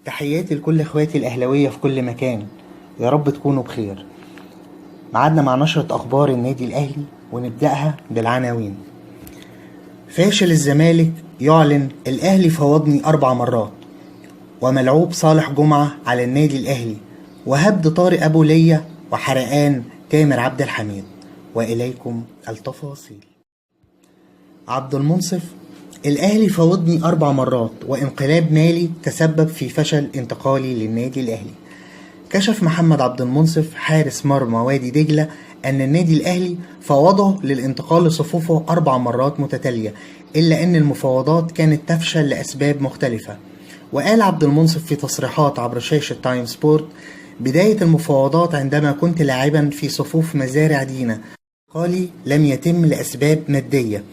تحياتي لكل اخواتي الاهلاوية في كل مكان، يا رب تكونوا بخير. ميعادنا مع نشره اخبار النادي الاهلي ونبداها بالعناوين. فاشل الزمالك يعلن الاهلي فوضني 4 مرات، وملعوب صالح جمعه على النادي الاهلي، وهبد طارق ابو لية وحرقان تامر عبد الحميد. واليكم التفاصيل. عبد المنصف: الأهلي فوضني 4 مرات وانقلاب مالي تسبب في فشل انتقالي للنادي الأهلي. كشف محمد عبد المنصف حارس مرمى وادي دجلة أن النادي الأهلي فوضه للانتقال لصفوفه 4 مرات متتالية، إلا أن المفاوضات كانت تفشل لأسباب مختلفة. وقال عبد المنصف في تصريحات عبر شاشة تايم سبورت: بداية المفاوضات عندما كنت لاعبا في صفوف مزارع دينا، قالي لم يتم لأسباب مادية.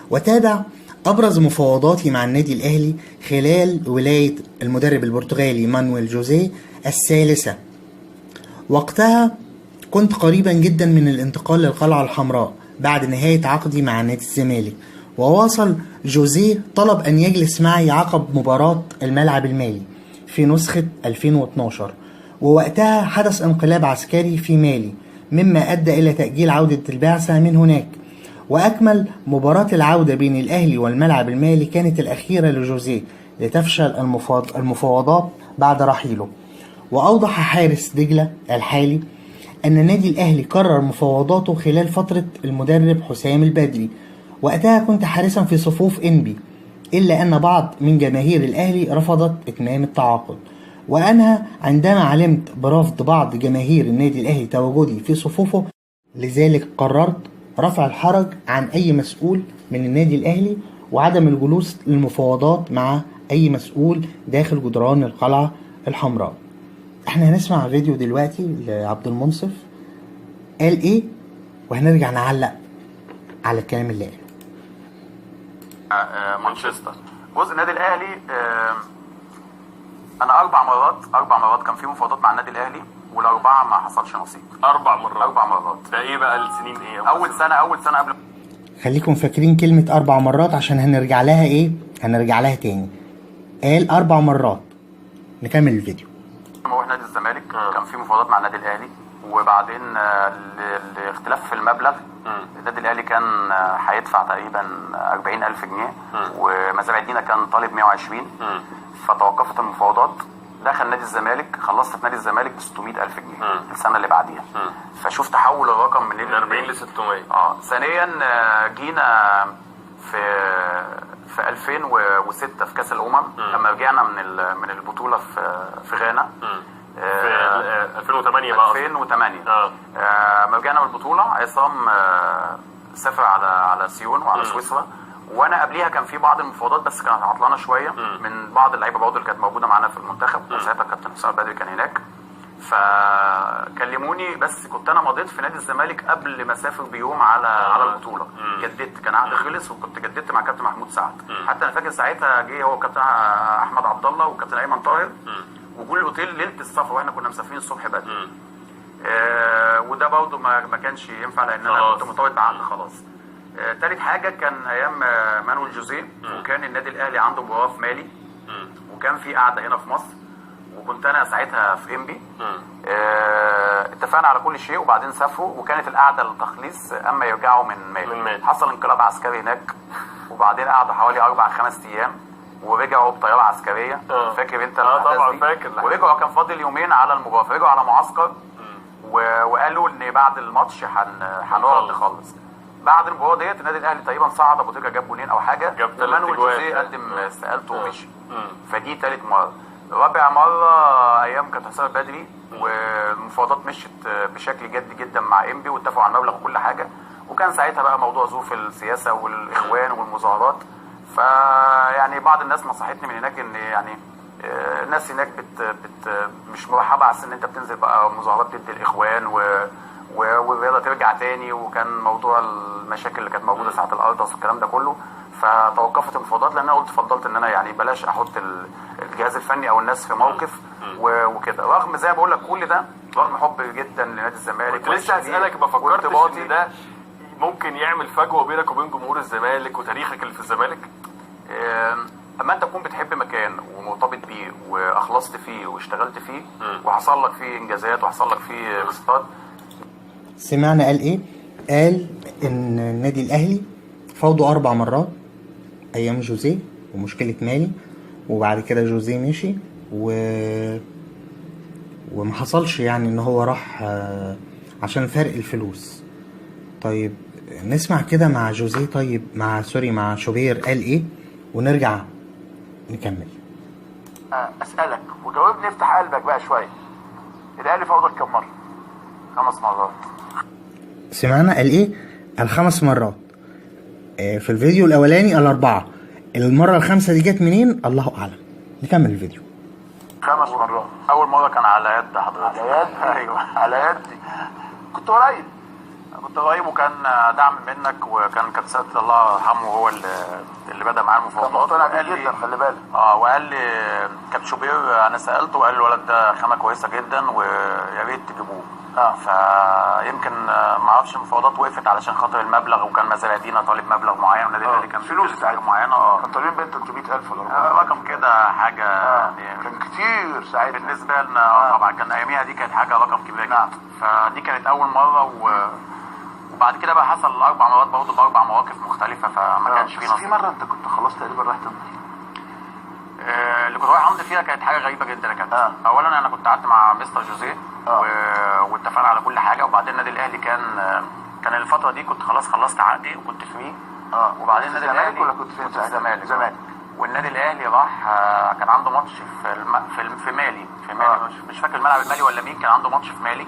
وتابع: أبرز مفاوضاتي مع النادي الأهلي خلال ولاية المدرب البرتغالي مانويل جوزيه الثالثة، وقتها كنت قريبا جدا من الانتقال للقلعة الحمراء بعد نهاية عقدي مع نادي الزمالك. وواصل جوزيه طلب أن يجلس معي عقب مباراة الملعب المالي في نسخة 2012، ووقتها حدث انقلاب عسكري في مالي مما أدى إلى تأجيل عودة البعثة من هناك. وأكمل: مباراة العودة بين الأهلي والملعب المالي كانت الأخيرة لجوزيه لتفشل المفاوضات بعد رحيله. وأوضح حارس دجلة الحالي أن النادي الأهلي قرر مفاوضاته خلال فترة المدرب حسام البدري، وقتها كنت حارسا في صفوف إنبي، إلا أن بعض من جماهير الأهلي رفضت إتمام التعاقد. وأنهى: عندما علمت برفض بعض جماهير النادي الأهلي تواجدي في صفوفه، لذلك قررت رفع الحرج عن أي مسؤول من النادي الأهلي وعدم الجلوس للمفاوضات مع أي مسؤول داخل جدران القلعة الحمراء. احنا هنسمع فيديو دلوقتي لعبد المنصف قال ايه، وهنرجع نعلق على الكلام اللي قاله. مانشستر جزء النادي الاهلي، انا 4 مرات كان في مفاوضات مع النادي الاهلي، وال4 ما حصلش نصيب. 4 مرات؟ 4 مرات. ده ايه بقى السنين ايه؟ اول سنة قبل. خليكم فاكرين كلمة 4 مرات عشان هنرجع لها ايه؟ هنرجع لها تاني. قال 4 مرات. نكمل الفيديو. لما اروح نادي الزمالك كان في مفاوضات مع النادي الاهلي، وبعدين الاختلاف في المبلغ. النادي الاهلي كان هيدفع تقريبا 40,000 جنيه، ومزارع دينا كان طالب 120، فتوقفت المفاوضات. دخل نادي الزمالك، خلصت في نادي الزمالك ب 600,000 جنيه السنة اللي بعديها. فشوف تحول الرقم من 40 ل 600. ثانيا جينا في 2006 في كاس الامم، لما رجعنا من البطولة في غانا. في 2008 بقى. 2008 لما رجعنا من البطولة عصام سافر على سيون وعلى سويسرا، وانا قبليها كان في بعض المفاوضات بس كانت عطلانه شوية من بعض اللعيبة برضه اللي كانت موجودة معانا في المنتخب، وساعتها كابتن حسام البدري كان هناك، فكلموني. بس كنت انا مضيت في نادي الزمالك قبل ما اسافر بيوم على البطولة. جددت، كان عقد خلص وكنت جددت مع كابتن محمود سعد. حتى انا فاكر ساعتها جه هو كابتن احمد عبد الله وكابتن ايمن طاهر وجول الاوتيل ليلة السفر، واحنا كنا مسافرين الصبح بدري. وده برضه ما كانش ينفع لان انا كنت مرتبط بعقد خلاص. تالت حاجة كان ايام مانويل جوزيه، وكان النادي الاهلي عنده مباراة في مالي، وكان في قعدة هنا في مصر، وكنت انا ساعتها في انبي. اتفقنا على كل شيء وبعدين سافروا، وكانت القعدة للتخليص اما يرجعوا من مالي. حصل انقلاب عسكري هناك، وبعدين قعدوا حوالي 4-5 ايام ورجعوا بطيارة عسكرية. فاكر انت؟ طبعا فاكر. ورجعوا كان فاضل يومين على المباراة، فرجعوا على معسكر وقالوا ان بعد الماتش هنقعد نخلص. بعد المباراة ديت النادي الاهلي تقريبا صعد، ابو تريكه جاب جولين او حاجة، مانويل جوزيه قدم استقالته ومشي. فدي ثالث مرة. رابع مرة ايام كابتن حسام البدري، والمفاوضات مشيت بشكل جد جدا مع انبي، واتفقوا على المبلغ وكل حاجة، وكان ساعتها بقى موضوع ظروف السياسة والاخوان والمظاهرات. فيعني بعض الناس نصحتني من هناك ان يعني الناس هناك بت مش مرحبه على ان انت بتنزل بقى مظاهرات ضد الاخوان والرياضة ترجع تاني، وكان موضوع المشاكل اللي كانت موجودة ساعة الالتراس والكلام ده كله. فتوقفت المفاوضات، لان انا قلت فضلت ان انا يعني بلاش احط الجهاز الفني او الناس في موقف وكده. رغم زي ما بقول لك كل ده، رغم حبي جدا لنادي الزمالك. كنت لسه هسالك، ما فكرتش ان ده ممكن يعمل فجوة بينك وبين جمهور الزمالك وتاريخك اللي في الزمالك؟ اما انت تكون بتحب مكان ومرتبط بيه واخلصت فيه واشتغلت فيه وحصل لك فيه انجازات وحصل لك فيه ريسبات. سمعنا قال ايه؟ قال ان النادي الاهلي فاوضوا 4 مرات ايام جوزيه ومشكلة مالي، وبعد كده جوزيه مشي وما حصلش يعني ان هو راح عشان فرق الفلوس. طيب نسمع كده مع جوزيه، طيب مع sorry مع شوبير قال ايه ونرجع نكمل. اسالك وجاوبني، افتح قلبك بقى شوية. الاهلي فوضك كم مرة؟ 5 مرات. سمعنا قال ايه؟ قال 5 مرات. في الفيديو الاولاني قال 4، المرة الخامسة دي جت منين؟ الله اعلم. نكمل الفيديو. 5 مرات. اول مرة كان على يد حضرتك. على يدي؟ ايوه على يدي. كنت قريب. كنت قريب، وكان دعم منك، وكان كابتن الله يرحمه هو اللي بدا معاه المفاوضات. كان مقتنع بيه جدا، خلي بالك. وقال لي كابتن شوبير، انا سالته وقال لي الولد ده خامة كويسة جدا ويا ريت تجيبوه. فيمكن ما اعرفش المفاوضات وقفت علشان خاطر المبلغ، وكان مزارعدينا طالب مبلغ معين، والنادي الاهلي كان فلوس حاجة معينة. كان طالبين بين 300,000 ولا 400,000 رقم كده حاجة يعني كان كتير ساعتها بالنسبة لنا. طبعا كان اياميها دي كانت حاجة رقم كبير جدا. فدي كانت اول مرة، وبعد كده بقى حصل 4 مرات برضه ب4 مواقف مختلفة، فما كانش في نصيب. في مرة انت كنت خلاص تقريبا رايح تمضي. اللي كنت رايح امضي فيها كانت حاجة غريبة جدا يا كابتن. اولا انا كنت قعدت مع مستر جوزيه واتفقنا على كل حاجة، وبعدين النادي الاهلي كان الفترة دي كنت خلاص خلصت عقدي وكنت free. وبعدين النادي الاهلي ولا كنت فين؟ كنت في الزمالك. الزمالك. والنادي الاهلي راح كان عنده ماتش في مالي، في مالي مش فاكر الملعب المالي ولا مين، كان عنده ماتش في مالي.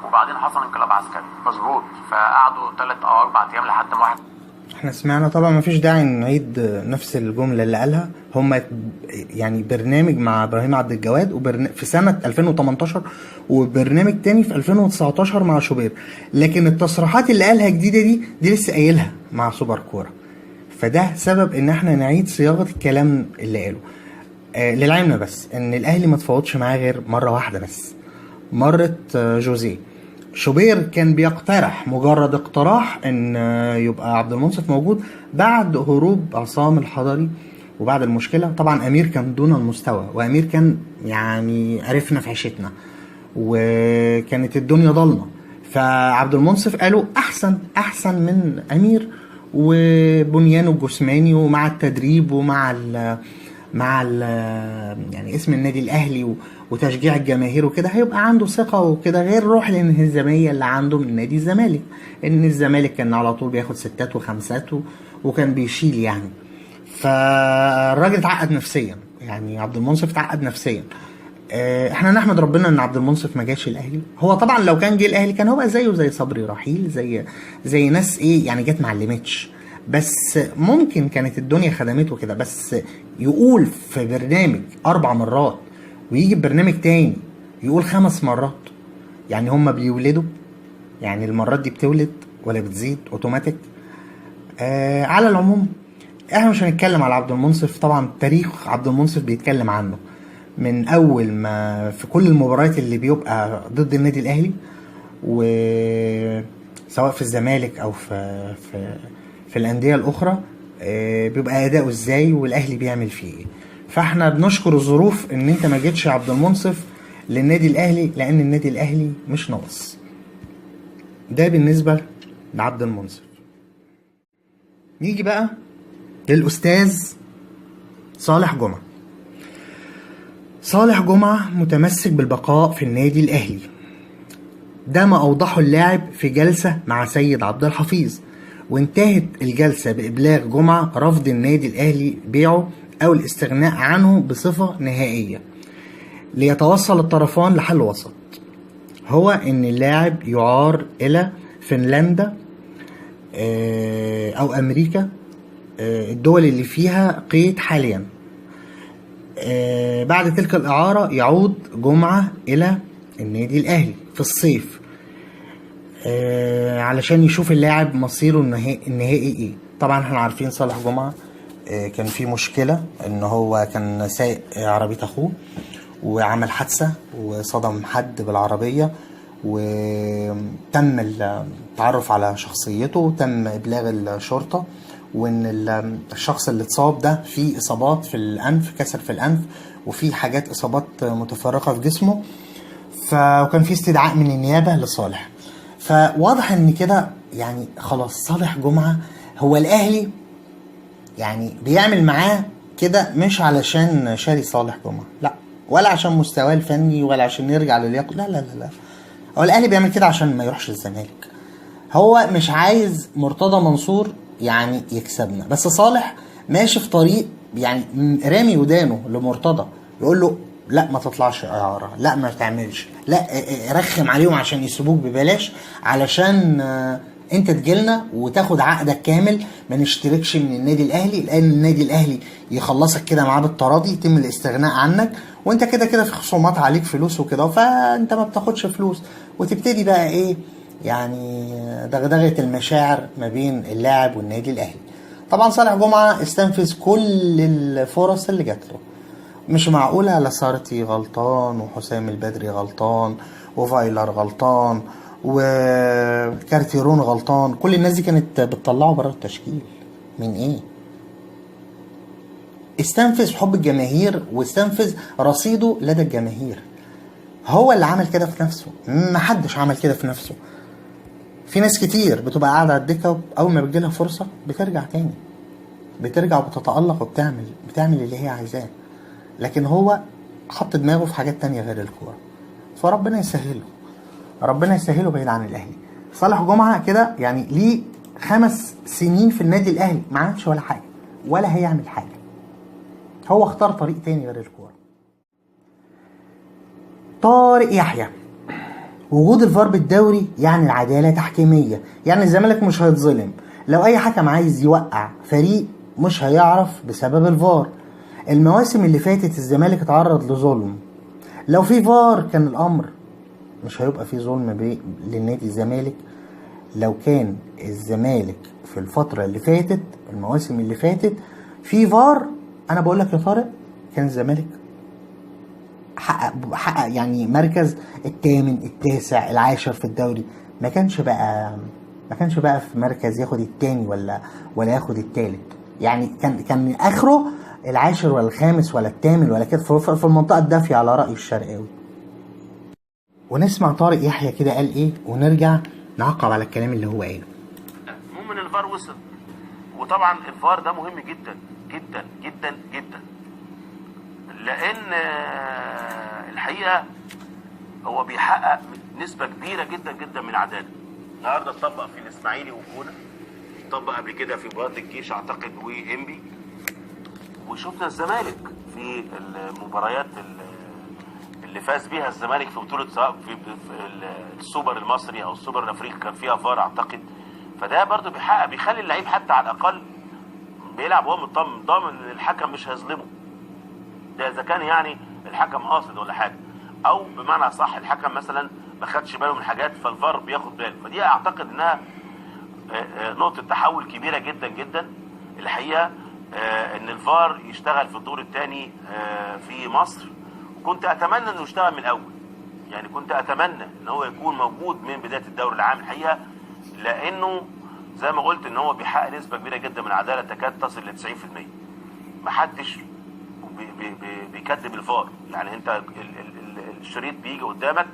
وبعدين حصل انقلاب عسكري. مظبوط. فقعدوا 3 أو 4 ايام لحد ما واحد. احنا سمعنا طبعا، مفيش داعي نعيد نفس الجملة اللي قالها. هما يعني برنامج مع ابراهيم عبد الجواد في سنة 2018، وبرنامج تاني في 2019 مع شوبير، لكن التصريحات اللي قالها جديدة دي لسه قايلها مع سوبر كورة، فده سبب ان احنا نعيد صياغة الكلام اللي قاله. للعلم بس ان الاهلي ما تفاوضش معاه غير مرة واحدة بس، مرة جوزيه. شوبير كان بيقترح مجرد اقتراح ان يبقى عبد المنصف موجود بعد هروب عصام الحضري وبعد المشكلة. طبعا امير كان دون المستوى، وامير كان يعني عرفنا في عيشتنا وكانت الدنيا ضلمة، فعبد المنصف قالوا احسن من امير وبنيانه الجسماني ومع التدريب ومع ال مع ال يعني اسم النادي الاهلي وتشجيع الجماهير وكده، هيبقى عنده ثقة وكده، غير روح الانهزاميه اللي عنده من نادي الزمالك، ان الزمالك كان على طول بياخد 6 و5 وكان بيشيل يعني. فالراجل اتعقد نفسيا، يعني عبد المنصف اتعقد نفسيا. احنا نحمد ربنا ان عبد المنصف ما جاش الاهلي. هو طبعا لو كان جه الاهلي كان هو زيه زي صبري رحيل، زي ناس ايه يعني جت ما علمتش، بس ممكن كانت الدنيا خدمته كده. بس يقول في برنامج 4 مرات ويجي برنامج تاني يقول 5 مرات، يعني هما بيولدوا، يعني المرات دي بتولد ولا بتزيد اوتوماتيك؟ على العموم احنا مش هنتكلم على عبد المنصف، طبعا تاريخ عبد المنصف بيتكلم عنه من اول ما في كل المباريات اللي بيبقى ضد النادي الاهلي، وسواء في الزمالك او في في في الاندية الاخرى، بيبقى اداؤه ازاي والاهلي بيعمل فيه ايه. فاحنا بنشكر الظروف ان انت ما جيتش يا عبد المنصف للنادي الاهلي، لان النادي الاهلي مش ناقص. ده بالنسبة لعبد المنصف. نيجي بقى للاستاذ صالح جمعه. صالح جمعه متمسك بالبقاء في النادي الاهلي، ده ما اوضحه اللاعب في جلسه مع سيد عبد الحفيظ، وانتهت الجلسة بابلاغ جمعه رفض النادي الاهلي بيعه او الاستغناء عنه بصفة نهائية، ليتوصل الطرفان لحل وسط، هو ان اللاعب يعار الى فنلندا او امريكا، الدول اللي فيها قيد حاليا. بعد تلك الإعارة يعود جمعة إلى النادي الأهلي في الصيف، علشان يشوف اللاعب مصيره النهائي إيه. طبعا احنا عارفين صالح جمعة كان في مشكلة إن هو كان سايق عربية أخوه وعمل حادثة وصدم حد بالعربية، وتم التعرف على شخصيته وتم إبلاغ الشرطة، وان الشخص اللي اتصاب ده فيه اصابات في الانف، كسر في الانف، وفي حاجات اصابات متفرقة في جسمه. وكان في استدعاء من النيابة لصالح. فواضح ان كده يعني خلاص صالح جمعه هو الاهلي يعني بيعمل معاه كده مش علشان شاري صالح جمعه، لا، ولا عشان مستواه الفني، ولا عشان يرجع للياقه، لا لا لا لا، هو الاهلي بيعمل كده عشان ما يروحش الزمالك. هو مش عايز مرتضى منصور يعني يكسبنا، بس صالح ماشي في طريق يعني رامي ودانه لمرتضى، يقول له لا ما تطلعش اعاره، لا ما تعملش، لا رخم عليهم عشان يسيبوك ببلاش، علشان انت تجيلنا وتاخد عقدك كامل، ما نشتركش من النادي الاهلي، لان النادي الاهلي يخلصك كده معاه بالتراضي، يتم الاستغناء عنك، وانت كده كده في خصومات عليك فلوس وكده، فانت ما بتاخدش فلوس، وتبتدي بقى ايه يعني دغدغه المشاعر ما بين اللاعب والنادي الاهلي. طبعا صالح جمعه استنفذ كل الفرص اللي جات له، مش معقولة لاسارتي غلطان، وحسام البدري غلطان، وفايلر غلطان، وكارتيرون غلطان، كل الناس دي كانت بتطلعه بره التشكيل من ايه؟ استنفذ حب الجماهير واستنفذ رصيده لدى الجماهير. هو اللي عمل كده في نفسه، محدش عمل كده في نفسه. في ناس كتير بتبقى قاعدة على الدكة، أول ما بتجيلها فرصة بترجع تاني، بترجع وبتتألق وبتعمل اللي هي عايزاه، لكن هو حط دماغه في حاجات تانية غير الكورة. فربنا يسهله، ربنا يسهله بعيد عن الأهلي. صالح جمعة كده يعني ليه 5 سنين في النادي الأهلي ما عملش ولا حاجة ولا هيعمل حاجة، هو اختار طريق تاني غير الكورة. طارق يحيى، وجود الفار بالدوري يعني العدالة تحكيمية، يعني الزمالك مش هيتظلم، لو أي حكم عايز يوقع فريق مش هيعرف بسبب الفار. المواسم اللي فاتت الزمالك اتعرض لظلم، لو في فار كان الأمر مش هيبقى في ظلم للنادي الزمالك. لو كان الزمالك في الفترة اللي فاتت، المواسم اللي فاتت، في فار، أنا بقول لك يا طارق كان الزمالك حقق يعني مركز الثامن التاسع العاشر في الدوري، ما كانش بقى في مركز ياخد الثاني ولا ياخد الثالث، يعني كان اخره العاشر ولا الخامس ولا الثامن ولا كده، في المنطقة الدافيه على راي الشرقاوي. ونسمع طارق يحيى كده قال ايه ونرجع نعقب على الكلام اللي هو قاله. المهم ان الفار وصل، وطبعا الفار ده مهم جدا جدا جدا جدا، لان الحقيقة هو بيحقق نسبه كبيرة جدا جدا من العدالة. النهارده اتطبق في الاسماعيلي والجونه، اتطبق قبل كده في مباراة الجيش اعتقد وانبي، وشفنا الزمالك في المباريات اللي فاز بيها الزمالك في بطوله، سواء في السوبر المصري او السوبر الافريقي كان فيها فار اعتقد. فده برضو بيحقق، بيخلي اللعيب حتى على الاقل بيلعب وهو مطمن، ضامن ان الحكم مش هيظلمه، ده اذا كان يعني الحكم قاصد ولا حاجة، او بمعنى صح الحكم مثلا ما خدش باله من حاجات فالفار بياخد باله. فدي اعتقد انها نقطة تحول كبيرة جدا جدا الحقيقة، ان الفار يشتغل في الدور الثاني في مصر. وكنت اتمنى انه يشتغل من الاول، يعني كنت اتمنى ان هو يكون موجود من بداية الدوري العام الحقيقة، لانه زي ما قلت ان هو بيحقق نسبه كبيرة جدا من العدالة تكاد تصل ل 90%. محدش بيكذب الفار، يعني انت الشريط بيجي قدامك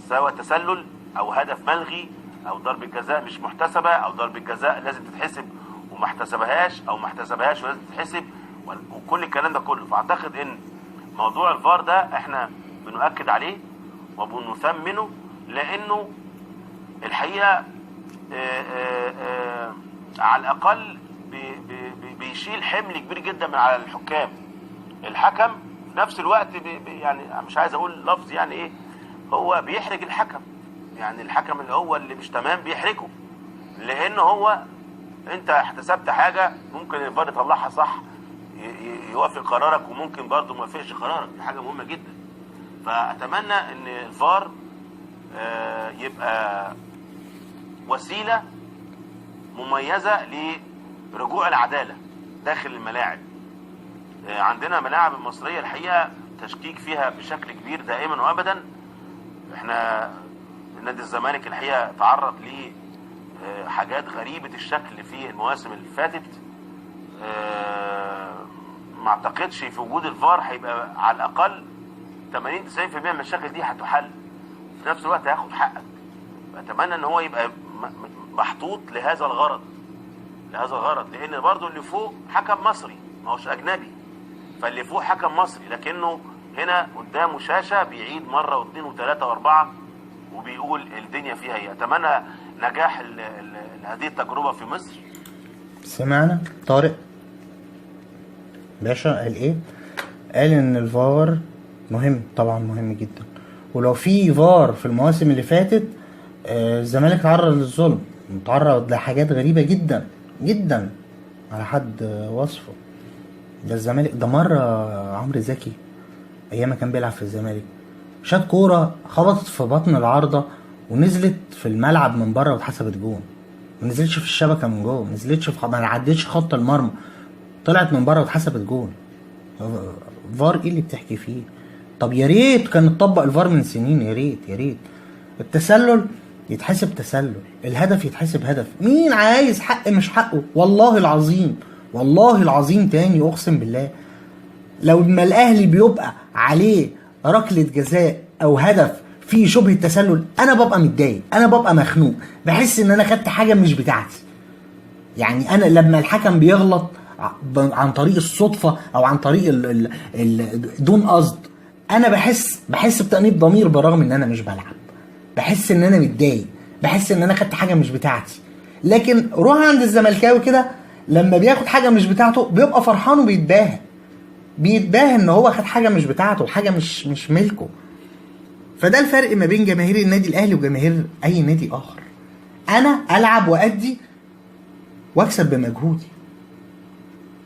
سواء تسلل او هدف ملغي او ضربه جزاء مش محتسبه او ضربه جزاء لازم تتحسب وما احتسبهاش او ما احتسبهاش ولازم تتحسب، وكل الكلام ده كله. فاعتقد ان موضوع الفار ده احنا بنؤكد عليه وبنثمنه، لانه الحقيقة على الاقل بيشيل حمل كبير جدا من على الحكام. الحكم في نفس الوقت يعني مش عايز اقول لفظ يعني ايه، هو بيحرج الحكم، يعني الحكم اللي هو اللي مش تمام بيحرجه، لان هو انت احتسبت حاجة ممكن الفار يطلعها صح يوافق قرارك، وممكن برضه ما يوافقش قرارك، دي حاجة مهمة جدا. فاتمنى ان الفار يبقى وسيلة مميزة لرجوع العدالة داخل الملاعب. عندنا ملاعب المصرية الحقيقة تشكيك فيها بشكل كبير دائما وابدا. احنا نادي الزمالك الحقيقة تعرض لحاجات غريبة الشكل في المواسم اللي فاتت، ما اعتقدش في وجود الفار هيبقى على الاقل 80 90% من المشاكل دي هتحل. في نفس الوقت هياخد حقك. اتمنى ان هو يبقى محطوط لهذا الغرض، لهذا الغرض، لان برضو اللي فوق حكم مصري ما هوش اجنبي، فاللي فوق حكم مصري لكنه هنا قدامه شاشة بيعيد مرة واثنين وثلاثة واربعة وبيقول الدنيا فيها ايه. اتمنى نجاح هذه التجربة في مصر. سمعنا طارق باشا قال ايه؟ قال ان الفار مهم، طبعا مهم جدا، ولو في فار في المواسم اللي فاتت الزمالك اتعرض للظلم، اتعرض لحاجات غريبة جدا جدا على حد وصفه. ده الزمالك ده مرة عمرو زكي ايام ما كان بيلعب في الزمالك شاط كورة خبطت في بطن العارضة ونزلت في الملعب من بره واتحسبت جون، ما نزلتش في الشبكة من جوه، ما نزلتش في ما عدتش خط المرمى، طلعت من بره واتحسبت جون. فار ايه اللي بتحكي فيه؟ طب يا ريت كان اتطبق الفار من سنين، يا ريت يا ريت. التسلل يتحسب تسلل، الهدف يتحسب هدف. مين عايز حق مش حقه؟ والله العظيم، والله العظيم تاني اقسم بالله، لو ما الاهلي بيبقى عليه ركلة جزاء او هدف فيه شبهة تسلل انا ببقى متضايق، انا ببقى مخنوق، بحس ان انا خدت حاجة مش بتاعتي. يعني انا لما الحكم بيغلط عن طريق الصدفة او عن طريق ال دون قصد، انا بحس بتأنيب ضمير بالرغم ان انا مش بلعب، بحس ان انا متضايق، بحس ان انا خدت حاجة مش بتاعتي. لكن روح عند الزملكاوي كده لما بياخد حاجة مش بتاعته بيبقى فرحان وبيتباهى، بيتباهى ان هو خد حاجة مش بتاعته، حاجة مش ملكه. فده الفرق ما بين جماهير النادي الاهلي وجماهير اي نادي اخر. انا العب وادي واكسب بمجهودي،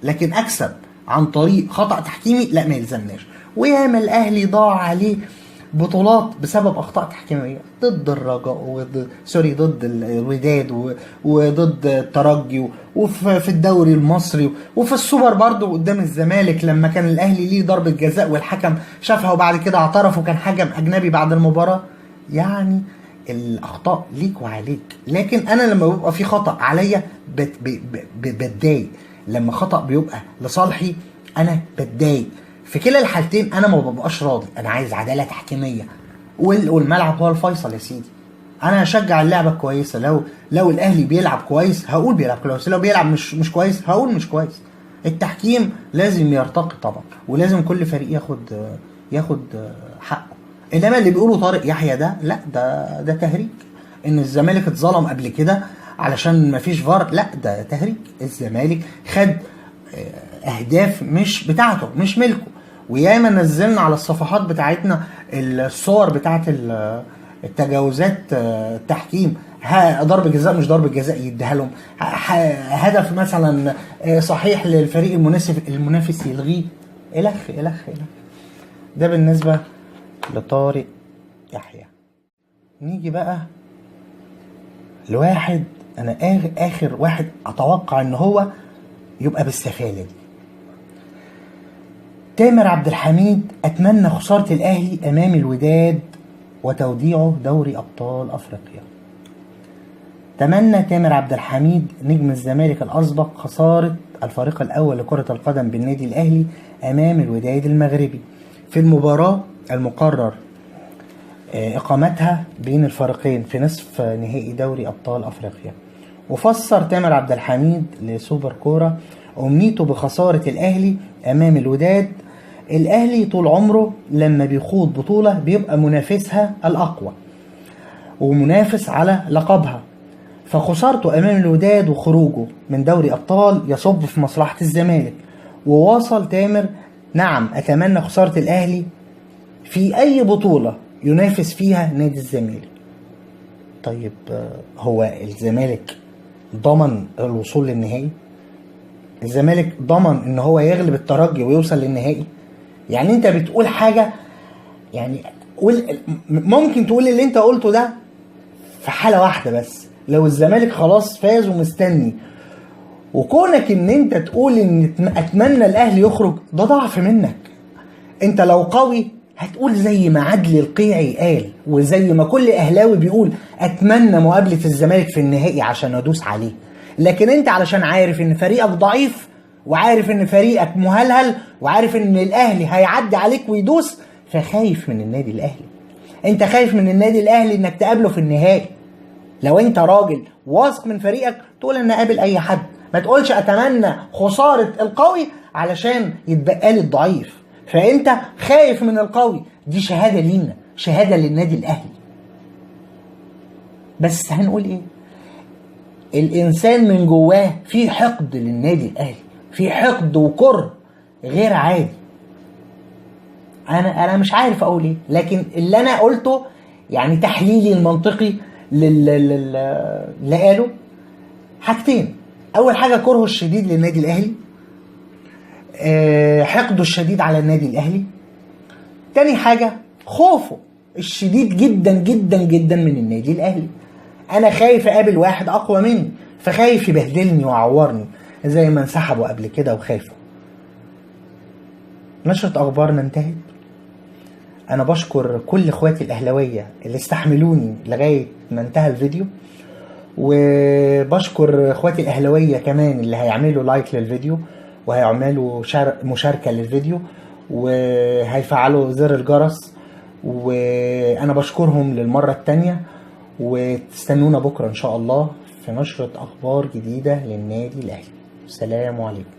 لكن اكسب عن طريق خطأ تحكيمي لا، ما يلزمناش. وياما الاهلي ضاع عليه بطولات بسبب اخطاء تحكيميه ضد الرجاء وضد سوري ضد الوداد وضد الترجي وفي الدوري المصري وفي السوبر برضه قدام الزمالك لما كان الاهلي ليه ضربه جزاء والحكم شافها وبعد كده اعترف وكان حكم اجنبي بعد المباراة. يعني الاخطاء ليك وعليك، لكن انا لما بيبقى في خطا عليا بتضايق، لما خطا بيبقى لصالحي انا بتضايق. في كلا الحالتين انا ما ببقاش راضي، انا عايز عدالة تحكيميه والملعب هو الفيصل يا سيدي. انا هشجع اللعبة الكويسة، لو الاهلي بيلعب كويس هقول بيلعب كويس، لو بيلعب مش كويس هقول مش كويس. التحكيم لازم يرتقي طبعا، ولازم كل فريق ياخد حقه. انما اللي بيقوله طارق يحيى ده لا، ده تهريج. ان الزمالك اتظلم قبل كده علشان مفيش فار، لا ده تهريج. الزمالك خد اهداف مش بتاعته، مش ملكه. وياما نزلنا على الصفحات بتاعتنا الصور بتاعت التجاوزات التحكيم، ضرب جزاء مش ضرب جزاء يديها لهم، هدف مثلا صحيح للفريق المنافس يلغيه، الخ الخ الخ. ده بالنسبة لطارق يحيى. نيجي بقى لواحد انا اخر واحد اتوقع ان هو يبقى بالسفاله دي، تامر عبد الحميد. اتمنى خسارة الاهلي امام الوداد وتوديعه دوري ابطال افريقيا. تمنى تامر عبد الحميد نجم الزمالك الاسبق خسارة الفريق الاول لكرة القدم بالنادي الاهلي امام الوداد المغربي في المباراة المقرر اقامتها بين الفريقين في نصف نهائي دوري ابطال افريقيا. وفسر تامر عبد الحميد لسوبر كورة امنيته بخسارة الاهلي امام الوداد. الاهلي طول عمره لما بيخوض بطوله بيبقى منافسها الاقوى ومنافس على لقبها، فخسارته امام الوداد وخروجه من دوري ابطال يصب في مصلحة الزمالك. وواصل تامر: نعم اتمنى خسارة الاهلي في اي بطوله ينافس فيها نادي الزمالك. طيب هو الزمالك ضمن الوصول للنهائي؟ الزمالك ضمن ان هو يغلب الترجي ويوصل للنهائي؟ يعني انت بتقول حاجة، يعني ممكن تقول اللي انت قلته ده في حاله واحدة بس، لو الزمالك خلاص فاز ومستني. وكونك ان انت تقول ان اتمنى الاهلي يخرج ده ضعف منك. انت لو قوي هتقول زي ما عدلي القيعي قال وزي ما كل اهلاوي بيقول اتمنى مقابله الزمالك في النهائي عشان ادوس عليه. لكن انت علشان عارف ان فريقك ضعيف وعارف ان فريقك مهلهل، وعارف ان الاهلي هيعدي عليك ويدوس، فخايف من النادي الاهلي. انت خايف من النادي الاهلي انك تقابله في النهائي. لو انت راجل واثق من فريقك تقول ان اقابل اي حد، ما تقولش اتمنى خسارة القوي علشان يتبقى لي الضعيف. فانت خايف من القوي، دي شهادة لينا، شهادة للنادي الاهلي. بس هنقول ايه؟ الانسان من جواه في حقد للنادي الاهلي، في حقد وكره غير عادي. انا مش عارف اقول ايه، لكن اللي انا قلته يعني تحليلي المنطقي اللي قاله حاجتين. اول حاجة كرهه الشديد للنادي الاهلي، حقده الشديد على النادي الاهلي. تاني حاجة خوفه الشديد جدا جدا جدا من النادي الاهلي. انا خايف اقابل واحد اقوى مني، فخايف يبهدلني ويعورني زي ما انسحبوا قبل كده وخافوا. نشرة اخبارنا انتهت. انا بشكر كل اخواتي الاهلاوية اللي استحملوني لغاية ما انتهى الفيديو، وبشكر اخواتي الاهلاوية كمان اللي هيعملوا like للفيديو، وهيعملوا مشاركة للفيديو، وهيفعلوا زر الجرس، وانا بشكرهم للمرة التانية. وتستنونا بكره ان شاء الله في نشره اخبار جديدة للنادي الاهلي. السلام عليكم.